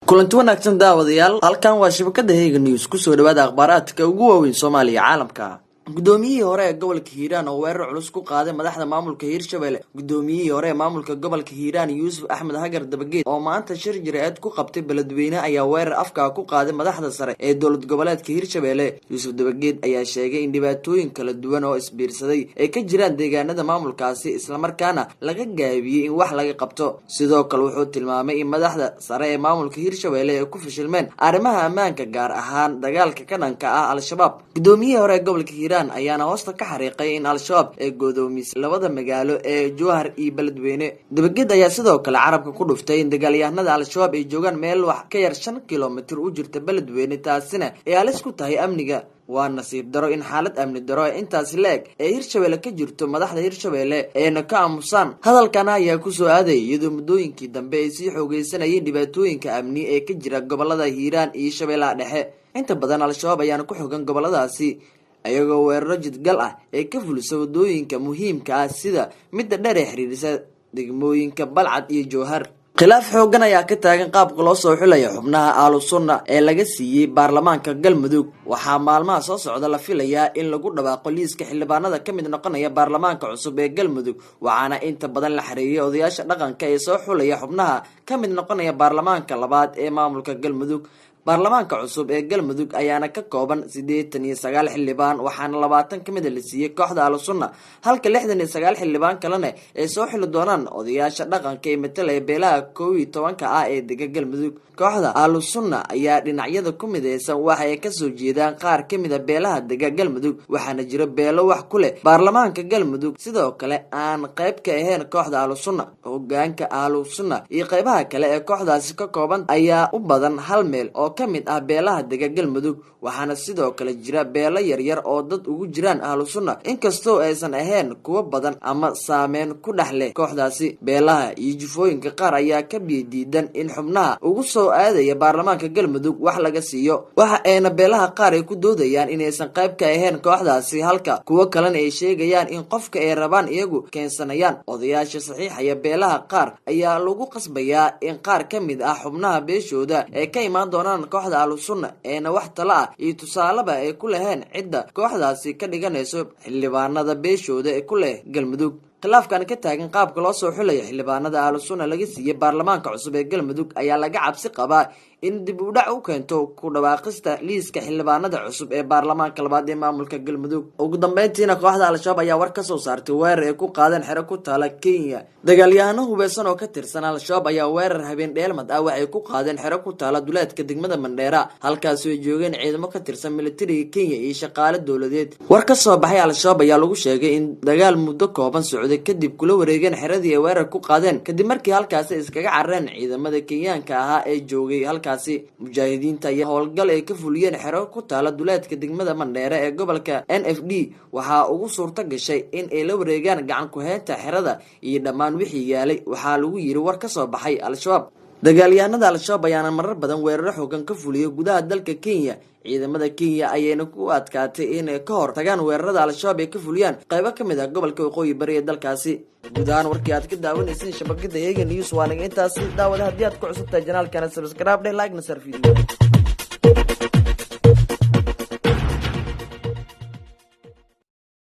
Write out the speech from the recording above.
Kulanti wanaagsan, daawadayaal. Halkan waa shabakada Heega News. Kusoo dhawaada akhbaaraadka ugu waaweyn Soomaaliya, caalamka. Gudoomiyihii hore ee gobolka Hiiraan oo weerar culus ku qaaday madaxda maamulka Hiirshabelle. Gudoomiyihii hore ee maamulka gobolka Hiiraan, Yuusuf Axmed Hagar Dabageed, oo maanta shir jaraa'id ku qabtay Beledweyne, ayaa weerar afkaa ku qaaday madaxda sare ee dowlad goboleedka Hiirshabelle. Yuusuf Dabageed ayaa sheegay in dhibaatooyin kala duwan oo isbiirsaday ay ka jiraan deegaanada maamulkaasi, islamarkaana laga gaabiyey in wax laga qabto. Sidoo kale wuxuu tilmaamay in madaxda sare ee maamulka Hiirshabelle ay ku fashilmeen arrimaha ammaanka, gaar ahaan dagaalka ka dhanka ah Al-Shabaab. Gudoomiyihii hore ee gobolka Hiiraan ayaana hoosta ka xariiqay in Al-Shabaab ay godoomisay labada magaalo ee Jowhar iyo Beledweyne. Dabageed ayaa sidoo kale carabka ku dhuftay in dagaalyahanada Al-Shabaab ay joogaan meel wax ka yar 5 kilomitir u jirta Beledweyne, taasina ay halis ku tahay amniga. Waa nasiib daro in xaalad amni daro ee intaasi la eg ee Hirshabelle ka jirto, madaxda Hirshabelle eena ka aamusaan. Hadalkana ayaa kusoo aadayay iyadoo muddooyinkii dambe ay sii xoogeysanayeen dhibaatooyinka amni ee ka jira gobolada Hiiraan iyo Shabeellaha Dhexe. Inta badan Al-Shabaab ayaana ku xogan goboladaasi, ayagoo weeraro jidgal ah ee ka fulisa wadooyinka muhiimka ah, sida midda dheer ee xiriirisa degmooyinka Balcad iyo Jowhar. Khilaaf xoogan ayaa ka taagan qaabka loo soo xulaya xubnaha Ahlu Sunna ee laga siiyey baarlamaanka Galmudug. Waxaa maalmaha soo socda la filayaa in lagu dhawaaqo liiska xildhibaanada ka mid noqonaya baarlamaanka cusub ee Galmudug, waxaana inta badan la xareeyay odayaasha dhaqanka ee soo xulaya xubnaha ka mid noqonaya baarlamaanka labaad ee maamulka Galmudug. Baarlamaanka cusub ee Galmudug ayaana ka kooban 89 xildhibaan, waxaana 20 ka mida la siiyey kooxda Ahlu Sunna, halka 69 xildhibaan kalena ay soo xili doonaan odayaasha dhaqanka ee matalaya beelaha 11-ka ah ee dega Galmudug. Kooxda Ahlu Sunna ayaa dhinacyada ku mideysan waxa ay kasoo jeedaan qaar ka mida beelaha dega Galmudug, waxaana jira beelo wax ku leh baarlamaanka Galmudug, sidoo kale aan qayb ka ahayn kooxda Ahlu Sunna. Hogaanka Ahlu Sunna iyo qaybaha kale ee kooxdaasi ka kooban ayaa u badan hal meel oo ka mid ah beelaha dega Galmudug, waxaana sidoo kale jira beelo yaryar oo dad ugu jiraan Ahlu Sunna, inkastoo aysan ahayn kuwo badan ama saameyn ku dhex leh kooxdaasi. Beelaha iyo jufooyinka qaar ayaa ka biyo diidan in xubnaha ugu soo aadaya baarlamaanka Galmudug wax laga siiyo, waxa ayna beelaha qaar ay ku doodayaan inaysan qayb ka ahayn kooxdaasi, halka kuwo kalena ay sheegayaan in qofka ay rabaan iyagu keensanayaan. Odayaasha saxiixaya beelaha qaar ayaa lagu qasbayaa in qaar ka mid ah xubnaha beeshooda ay ka imaan doonaan kooxda Ahlu Sunna, eena wax talo ah iyo tusaaleba ay ku lahayn cidda kooxdaasi ka dhiganayso xildhibaanada beeshooda ee ku leh Galmudug. Khilaafkan ka taagan qaabka loo soo xulaya xildhibaanada Ahlu Sunna laga siiyey baarlamaanka cusub ee Galmudug ayaa laga cabsi qabaa in dib u dhac u keento ku dhawaaqista liiska xildhibaanada cusub ee baarlamaanka labaad ee maamulka Galmudug. Ugu dambeyntiina, kooxda Al-Shabaab ayaa war kasoo saartay weerar ay ku qaadeen xero ku taala Kenya. Dagaalyahano hubeysan oo ka tirsan Al-Shabaab ayaa weerar habeen dheelmad ah waxay ku qaadeen xero ku taala duleedka degmada Mandheera, halkaasi ay joogeen ciidamo ka tirsan militariga Kenya iyo shaqaale dowladeed. War ka soo baxay Al-Shabaab ayaa lagu sheegay in dagaal muddo kooban socday kadib kula wareegeen xeradii ay weerar ku qaadeen, kadib markii halkaasi iskaga carareen ciidamada Kenyaanka ahaa ee joogay halkaasi. Mujaahidiinta ayaa howlgal ay ka fuliyeen xero ku taala duleedka degmada Mandheere ee gobolka NFD waxaa ugu suurto gashay in ay la wareegaan gacan ku-heynta xerada iyo dhammaan wixii yaalay, waxaa lagu yiri war ka soo baxay Al-Shabaab. Dagaalyahanada Al-Shabaab ayaana marar badan weeraro xoogan ka fuliyay gudaha dalka Kenya. Ciidamada Kenya ayayna ku adkaatay inay ka hor tagaan weerarada Al-Shabaab ay ka fuliyaan qaybo ka mid ah gobolka Waqooyi Bari ee dalkaasi. Guud ahaan warkii aad ka daawanayseen shabakada Heega News waa naga intaasi. Daawada, haddii aad ku cusub tahay channelkana, subscribe dheh, like na sar video.